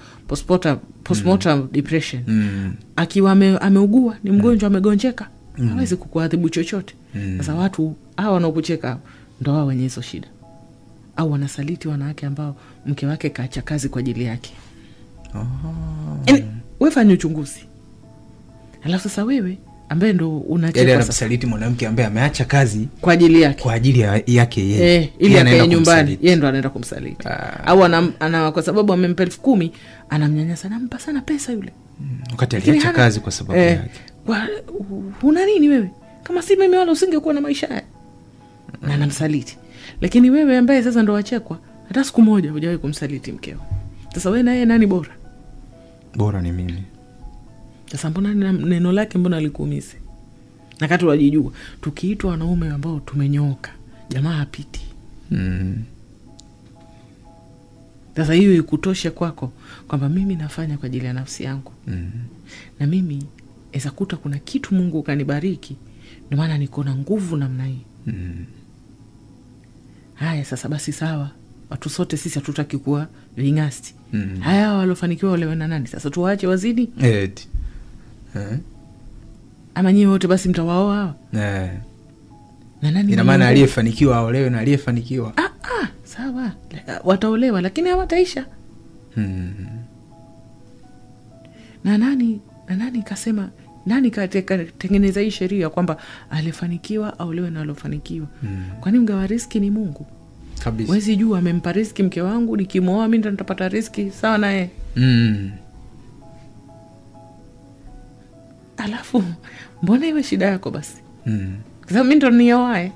[SPEAKER 3] postmortem depression. Akiwa ameugua, ni mgonjwa, amegonjeka, hawezi kukuadhibu chochote. Sasa watu hawa wanaokucheka ndo wao wenye hizo shida. Au wanasaliti wanawake ambao mke wake kaacha kazi kwa ajili yake. Wewe fanya uchunguzi. Alafu sasa wewe ambaye ndo unacheka
[SPEAKER 2] sasa, anamsaliti mwanamke ambaye ameacha kazi
[SPEAKER 3] kwa ajili yake,
[SPEAKER 2] kwa ajili yake yeye,
[SPEAKER 3] ili akae nyumbani, yeye ndo anaenda kumsaliti. Au ana kwa sababu amempa 10,000 anamnyanyasa, anampa sana pesa yule.
[SPEAKER 2] Wakati aliacha kazi kwa sababu yake.
[SPEAKER 3] Kwa una nini wewe? Kama si mimi wala usingekuwa na maisha haya. Na anamsaliti. Lakini wewe ambaye sasa ndo wachekwa, hata siku moja hujawahi kumsaliti mkeo. Sasa wewe na yeye nani bora?
[SPEAKER 2] Bora ni mimi.
[SPEAKER 3] Sasa mbona neno lake mbona alikuumize? Na kati wajijua, tukiitwa wanaume ambao tumenyooka, jamaa hapiti. Sasa hiyo ikutoshe kwako kwamba mimi nafanya kwa ajili ya nafsi yangu. Na mimi eza kuta kuna kitu Mungu kanibariki, ndio maana niko na nguvu namna hii. Haya sasa basi sawa, watu sote sisi hatutaki kuwa vingasti. Haya walofanikiwa wale na nani? Sasa tuwaache wazidi?
[SPEAKER 2] Eti.
[SPEAKER 3] Ama nyinyi wote basi mtawaoa hawa? Na nani?
[SPEAKER 2] Ina maana aliyefanikiwa aolewe na aliyefanikiwa.
[SPEAKER 3] Sawa. Wataolewa lakini hawataisha. Na nani kasema, nani katengeneza hii sheria kwamba alifanikiwa aolewe na alofanikiwa? Kwani mgawa riski ni Mungu?
[SPEAKER 2] Kabisa.
[SPEAKER 3] Wezi jua amempa riski mke wangu, nikimwoa mimi ndo nitapata riski sawa na yeye. Alafu mbona iwe shida yako basi? Kwa sababu mimi ndo nioae.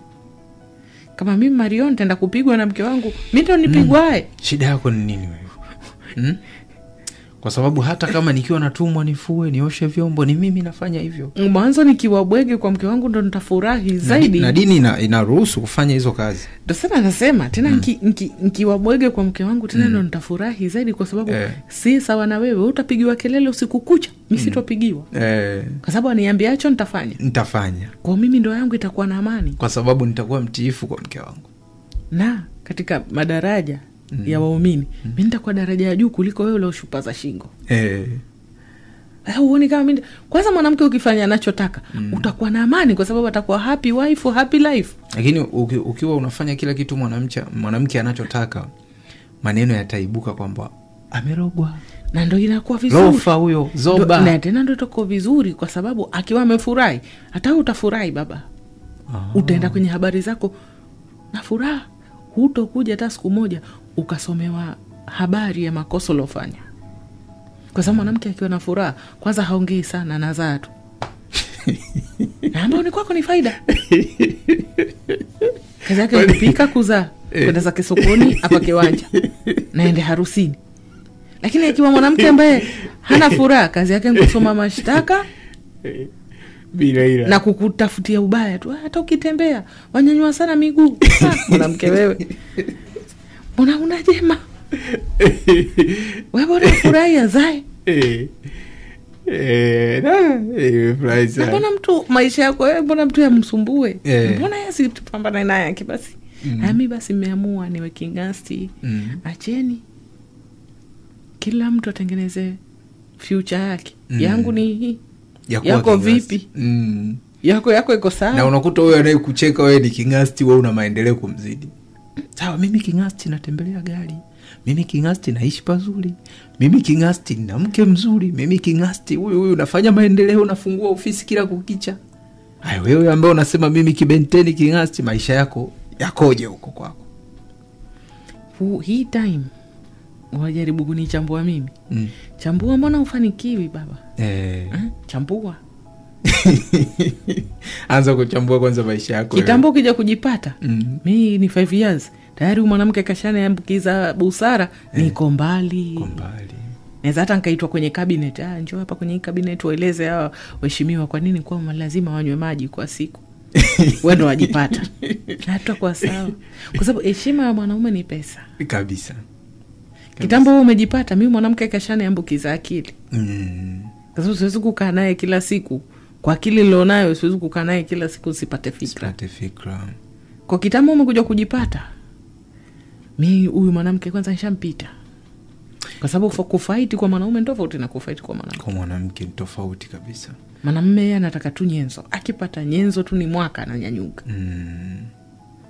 [SPEAKER 3] Kama mimi Marion nitaenda kupigwa na mke wangu, mimi ndo nipigwae.
[SPEAKER 2] Shida yako ni nini wewe? Kwa sababu hata kama nikiwa natumwa nifue, nioshe vyombo, ni mimi nafanya hivyo.
[SPEAKER 3] Mwanzo nikiwa bwege kwa mke wangu ndo nitafurahi zaidi.
[SPEAKER 2] Na dini inaruhusu kufanya hizo kazi.
[SPEAKER 3] Ndo sana nasema tena nikiwa bwege kwa mke wangu tena ndo nitafurahi zaidi, kwa sababu si sawa na wewe utapigiwa kelele usiku kucha, mimi sitopigiwa. Kwa sababu aniambiacho nitafanya.
[SPEAKER 2] Nitafanya.
[SPEAKER 3] Kwa mimi ndoa yangu itakuwa na amani.
[SPEAKER 2] Kwa sababu nitakuwa mtiifu kwa mke wangu.
[SPEAKER 3] Na katika madaraja ya waumini, mimi nitakuwa daraja ya juu kuliko wewe ulioshupaza shingo. Huoni kama mimi kwanza mwanamke ukifanya anachotaka utakuwa na amani, kwa sababu atakuwa happy wife, happy life.
[SPEAKER 2] Lakini ukiwa unafanya kila kitu mwanamke anachotaka, maneno yataibuka kwamba amerogwa.
[SPEAKER 3] Na ndio inakuwa vizuri.
[SPEAKER 2] Rofa huyo, zoba.
[SPEAKER 3] Na tena ndio itakuwa vizuri, kwa sababu akiwa amefurahi, hata wewe utafurahi baba. Utaenda kwenye habari zako na furaha. Hutokuja hata siku moja ukasomewa habari ya makosa ulofanya. Kwa sababu mwanamke akiwa na furaha, kwanza haongei sana, anazaa tu. Na ambao ni kwako ni faida. Kazi yake kupika, kuzaa, kwenda zake sokoni, hapa kiwanja, naende harusini. Lakini akiwa mwanamke ambaye hana furaha, kazi yake ni kusoma mashtaka
[SPEAKER 2] bila ila
[SPEAKER 3] na kukutafutia ubaya tu. Hata ukitembea wanyanyua sana miguu. Mwanamke wewe, mbona una jema? Wewe bora furahi azae.
[SPEAKER 2] Furahi sana.
[SPEAKER 3] Mbona mtu maisha yako wewe, mbona mtu yamsumbue? Mbona yeye asipambane naye yake basi? Mimi basi nimeamua niwe kingasti. Acheni kila mtu atengeneze future yake. Yangu ni hii. Yako vipi? Yako iko sawa.
[SPEAKER 2] Na unakuta wewe anayekucheka wewe ni kingasti, wewe una maendeleo kumzidi. Sawa, mimi kingasti natembelea gari. Mimi kingasti naishi pazuri. Mimi kingasti na mke mzuri. Mimi kingasti huyu nafanya maendeleo, nafungua ofisi kila kukicha. Haya, wewe ambaye unasema mimi kibenteni kingasti, maisha yako yakoje huko kwako?
[SPEAKER 3] Hii time wajaribu kunichambua mimi. Chambua, mbona ufanikiwi baba? Chambua.
[SPEAKER 2] Anza kuchambua kwanza maisha yako.
[SPEAKER 3] Kitambo ukija kujipata. Mimi ni 5 years. Tayari mwanamke kashaniambukiza busara, niko mbali.
[SPEAKER 2] Niko mbali.
[SPEAKER 3] Naweza hata nikaitwa kwenye cabinet. Njoo hapa kwenye cabinet waeleze hawa waheshimiwa kwa nini kwa lazima wanywe maji kwa siku. Wewe ndo wajipata. Hata kwa sawa. Kwa sababu heshima ya mwanaume ni pesa.
[SPEAKER 2] Kabisa.
[SPEAKER 3] Kitambo wewe umejipata, mimi mwanamke kashaniambukiza akili. Kwa sababu siwezi kukaa naye kila siku. Kwa akili nilionayo siwezi kukaa naye kila siku usipate fikra.
[SPEAKER 2] Usipate fikra.
[SPEAKER 3] Kwa kitambo umekuja kujipata, mimi huyu mwanamke kwanza nishampita. Kwa sababu kufight kwa mwanaume tofauti na kufight kwa mwanamke.
[SPEAKER 2] Kwa mwanamke ni tofauti kabisa.
[SPEAKER 3] Mwanamume yeye anataka tu nyenzo. Akipata nyenzo tu ni mwaka ananyanyuka.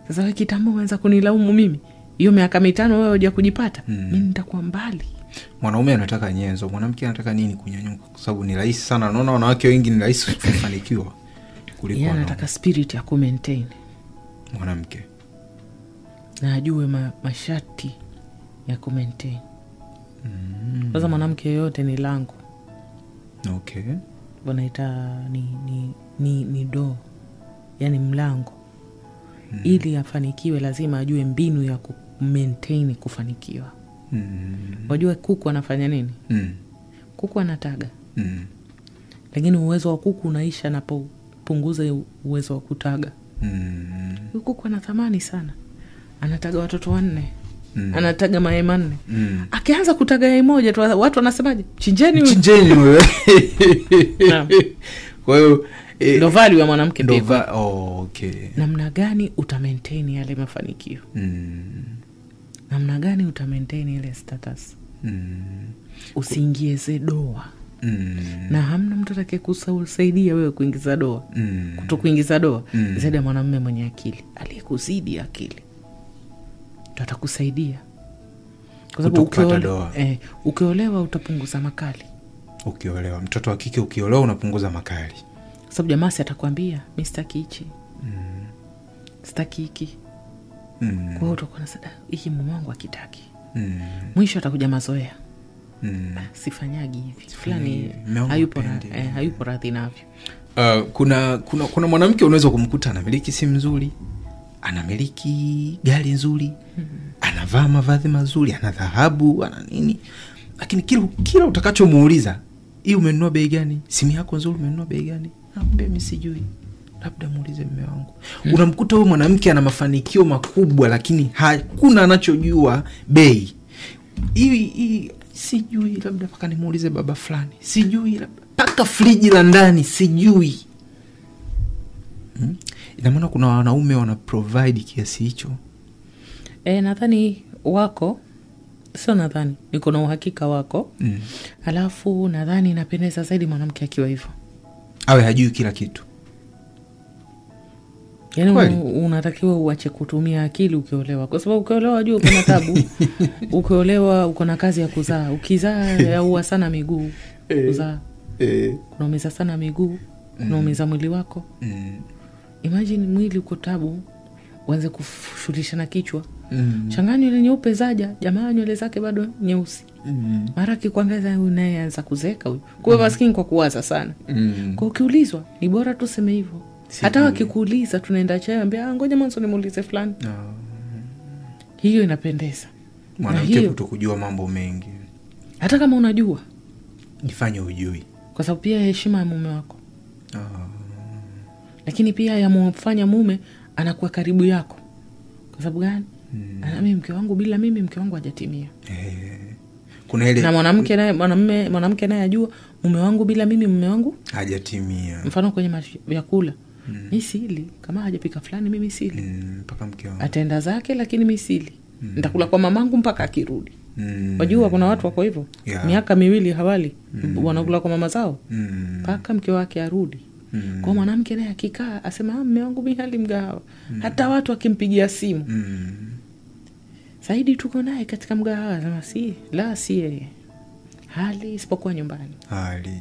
[SPEAKER 3] Sasa wewe kitambo umeanza kunilaumu mimi. Hiyo miaka 5 wewe huja kujipata, mimi nitakuwa mbali.
[SPEAKER 2] Mwanaume anataka nyenzo, mwanamke anataka nini? Kunyanyuka. Kwa sababu ni rahisi sana. Unaona wanawake wengi ni rahisi kufanikiwa kuliko
[SPEAKER 3] yeye. Anataka spirit ya ku maintain
[SPEAKER 2] mwanamke.
[SPEAKER 3] Na ajue masharti ya ku maintain. Kwanza mwanamke yote ni lango.
[SPEAKER 2] Okay.
[SPEAKER 3] Wanaita ni door. Yaani mlango. Ili afanikiwe lazima ajue mbinu ya ku maintain kufanikiwa. Wajua kuku anafanya nini? Kuku anataga. Lakini uwezo wa kuku unaisha anapopunguza uwezo wa kutaga. Kuku ana thamani sana. Anataga watoto 4. Anataga mayai 4. Akianza kutaga yai moja tu watu wanasemaje? Chinjeni wewe.
[SPEAKER 2] Chinjeni wewe. Kwa hiyo
[SPEAKER 3] ndo value ya mwanamke pia.
[SPEAKER 2] Okay.
[SPEAKER 3] Namna gani uta maintain yale mafanikio? Namna gani uta maintain ile status? Usiingize doa. Na hamna mtu atakayekusaidia wewe kuingiza doa. Kutokuingiza doa zaidi ya mwanamume mwenye akili, aliyekuzidi akili. Ndio atakusaidia. Kwa sababu ukiolewa utapunguza makali.
[SPEAKER 2] Ukiolewa, mtoto wa kike ukiolewa unapunguza makali.
[SPEAKER 3] Kwa sababu jamaa si atakwambia mimi sitaki hichi. Sitaki hiki. Kwa hiyo utakuwa unasema hiki mume wangu hakitaki. Mwisho atakuja mazoea. Sifanyagi hivi. Fulani hayupo radhi navyo.
[SPEAKER 2] Kuna mwanamke unaweza kumkuta anamiliki simu nzuri, anamiliki gari nzuri, anavaa mavazi mazuri, ana dhahabu, ana nini. Lakini kila utakachomuuliza, hii umenunua bei gani? Simu yako nzuri umenunua bei gani? Anakuambia mimi sijui. Labda muulize mume wangu. Unamkuta huyu mwanamke ana mafanikio makubwa lakini hakuna anachojua bei. Hii sijui, labda paka nimuulize baba fulani. Sijui labda paka friji la ndani sijui. Ina maana kuna wanaume wana provide kiasi hicho.
[SPEAKER 3] Nadhani wako, sio nadhani, niko na uhakika wako. Alafu nadhani inapendeza zaidi mwanamke akiwa hivyo.
[SPEAKER 2] Awe hajui kila kitu.
[SPEAKER 3] Yaani unatakiwa uache kutumia akili ukiolewa. Kwa sababu ukiolewa unajua uko na tabu. Ukiolewa uko na kazi ya kuzaa. Ukizaa yaua sana miguu. Kuzaa. Unaumiza sana miguu, unaumiza mwili wako. Imagine mwili uko tabu, uanze kushughulisha na kichwa. Changanya ile nyeupe zaja, jamaa nywele zake bado nyeusi. Mara akikwambia huyu naye anza kuzeeka huyu. Kwa hiyo maskini kwa kuwaza sana. Kwa ukiulizwa ni bora tuseme hivyo. Hata wakikuuliza tunaenda chai, ambia ngoja mwanzo nimuulize fulani. Hiyo inapendeza.
[SPEAKER 2] Mwanamke kutokujua mambo mengi.
[SPEAKER 3] Hata kama unajua,
[SPEAKER 2] jifanye hujui.
[SPEAKER 3] Kwa sababu pia heshima ya mume wako. Lakini pia yamfanya mume anakuwa karibu yako. Kwa sababu gani? Ana mke wangu, bila mimi mke wangu hajatimia.
[SPEAKER 2] Kuna ile
[SPEAKER 3] na mwanamke naye mwanamke naye ajua mume wangu bila mimi mume wangu
[SPEAKER 2] hajatimia.
[SPEAKER 3] Mfano kwenye vyakula. Mimi sili kama hajapika fulani mimi sili.
[SPEAKER 2] Mpaka mke wangu
[SPEAKER 3] atenda zake, lakini mimi sili. Nitakula kwa mamangu mpaka akirudi. Wajua kuna watu wako hivyo. Miaka 2 hawali wanakula kwa mama zao mpaka mke wake arudi. Kwa mwanamke naye akikaa asema mume wangu mimi hali mgahawa. Hata watu wakimpigia simu. Saidi tuko naye katika mgahawa, anasema si, la si yeye. Hali isipokuwa nyumbani.
[SPEAKER 2] Hali.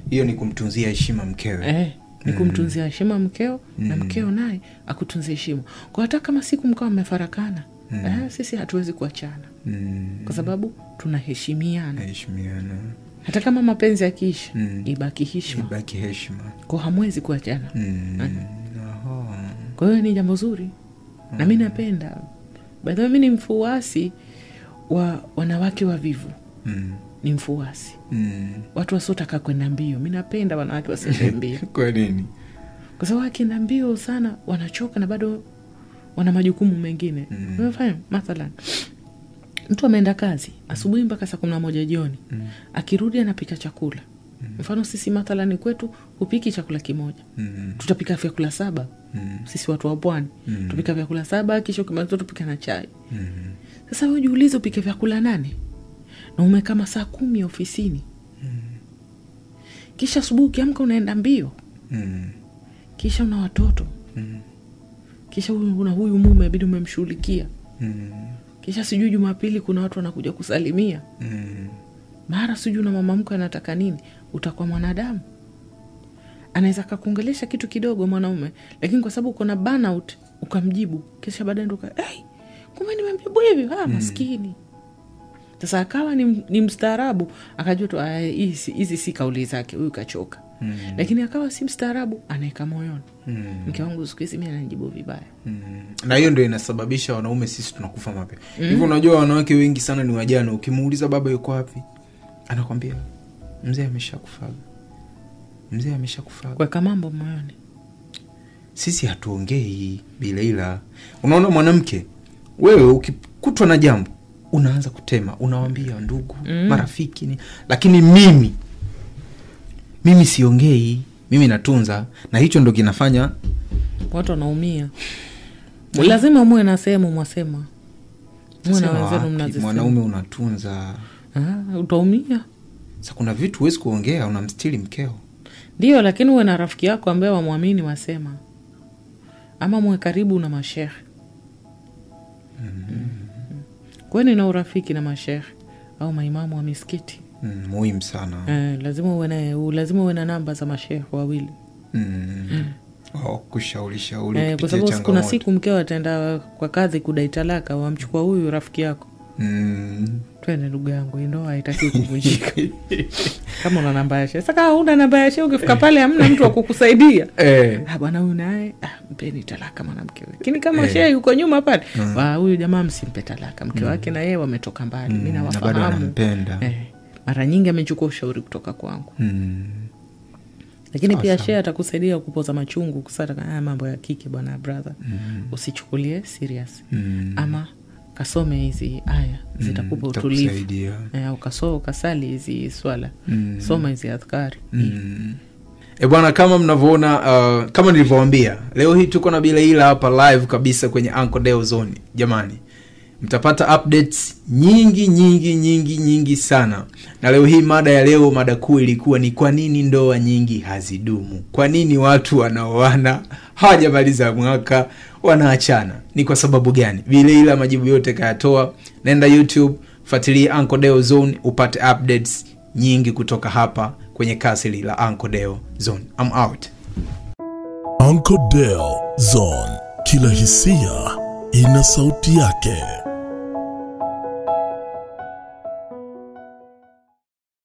[SPEAKER 2] Hiyo ni kumtunzia heshima mkewe.
[SPEAKER 3] Ni kumtunzia heshima mkeo na mkeo naye akutunzie heshima. Kwa hata kama siku mkao mmefarakana, sisi hatuwezi kuachana. Kwa sababu tunaheshimiana. Hata kama mapenzi yakiisha, ibaki heshima.
[SPEAKER 2] Ibaki heshima.
[SPEAKER 3] Kwa hamwezi kuachana. Kwa hiyo ni jambo zuri. Na mimi napenda. By the way, mimi ni mfuasi wa wanawake wavivu. Ni mfuasi. Watu wasiotaka kwenda mbio. Mimi napenda wanawake wasiende mbio.
[SPEAKER 2] Kwa nini?
[SPEAKER 3] Kwa sababu wakienda mbio sana wanachoka na bado wana majukumu mengine. Unafahamu? Mathalan, mtu ameenda kazi asubuhi mpaka saa 11 jioni. Akirudi anapika chakula. Mfano sisi mathalan kwetu hupiki chakula kimoja. Tutapika vyakula 7. Sisi watu wa pwani tupika vyakula 7, kisha ukimaliza tupika na chai. Sasa wewe jiulize upike vyakula 8 na umekaa masaa 10 ofisini. Kisha asubuhi ukiamka unaenda mbio. Kisha una watoto. Kisha una huyu mume inabidi umemshughulikia. Kisha sijui Jumapili kuna watu wanakuja kusalimia. Mara sijui na mama mkwe anataka nini. Utakuwa mwanadamu. Anaweza kukuongelesha kitu kidogo mwanaume, lakini kwa sababu uko na burnout ukamjibu, kisha baadaye ndo hey, kumbe nimemjibu hivi, maskini. Sasa akawa ni mstaarabu, akajua tu hizi si kauli zake, huyu kachoka. Lakini akawa si mstaarabu, anaeka moyoni. Mke wangu siku hizi mimi ananijibu vibaya.
[SPEAKER 2] Na hiyo ndio inasababisha wanaume sisi tunakufa mapema. Hivyo unajua wanawake wengi sana ni wajane. Ukimuuliza baba yuko wapi, anakwambia mzee ameshakufa. Mzee ameshakufa.
[SPEAKER 3] Kwa mambo moyoni.
[SPEAKER 2] Sisi hatuongei bila ila. Unaona mwanamke, wewe ukikutwa na jambo unaanza kutema, unawaambia ndugu, marafiki ni, lakini mimi siongei, mimi natunza, na hicho ndo kinafanya
[SPEAKER 3] watu wanaumia. Lazima muwe na sehemu mwasema. Muwe na wenzenu mnazisema.
[SPEAKER 2] Mwanaume unatunza.
[SPEAKER 3] Utaumia.
[SPEAKER 2] Sasa kuna vitu huwezi kuongea, unamstiri mkeo.
[SPEAKER 3] Ndio, lakini uwe na rafiki yako ambaye wamwamini wasema. Ama muwe karibu na mashehe. Kwani na urafiki na mashehe au maimamu wa misikiti.
[SPEAKER 2] Muhimu sana.
[SPEAKER 3] Lazima uwe na namba za mashehe wawili.
[SPEAKER 2] Kushauri shauri
[SPEAKER 3] kwa sababu kuna siku mkeo ataenda kwa kazi kudai talaka, wamchukua huyu rafiki yako. Twende ndugu yangu, ndoa haitaki kuvunjika. Kama una namba ya shehe. Sasa kama huna namba ya shehe ukifika pale hamna mtu wa kukusaidia. Bwana huyu naye mpeni talaka mwanamke. Lakini kama shehe yuko nyuma pale, huyu jamaa msimpe talaka. Mke wake na yeye wametoka mbali. Mimi nawafahamu.
[SPEAKER 2] Bado anampenda.
[SPEAKER 3] Mara nyingi amechukua ushauri kutoka kwangu. Lakini pia shehe atakusaidia kupoza machungu, kusata mambo ya kike bwana brother. Usichukulie serious. Ama kasome hizi aya zitakupa utulivu. Ukasoma ukasali hizi swala. Soma hizi adhkari.
[SPEAKER 2] Bwana, kama mnavyoona, kama nilivyowaambia, leo hii tuko na Bileila hapa live kabisa kwenye Uncle Deo Zone. Jamani, mtapata updates nyingi nyingi nyingi nyingi sana. Na leo hii mada ya leo, mada kuu ilikuwa ni kwa nini ndoa nyingi hazidumu? Kwa nini watu wanaoana hawajamaliza mwaka wanaachana? Ni kwa sababu gani? Bileila majibu yote kayatoa. Nenda YouTube, fuatilia Uncle Deo Zone upate updates nyingi kutoka hapa kwenye kasri la Uncle Deo Zone. I'm out.
[SPEAKER 1] Uncle Deo Zone. Kila hisia ina sauti yake.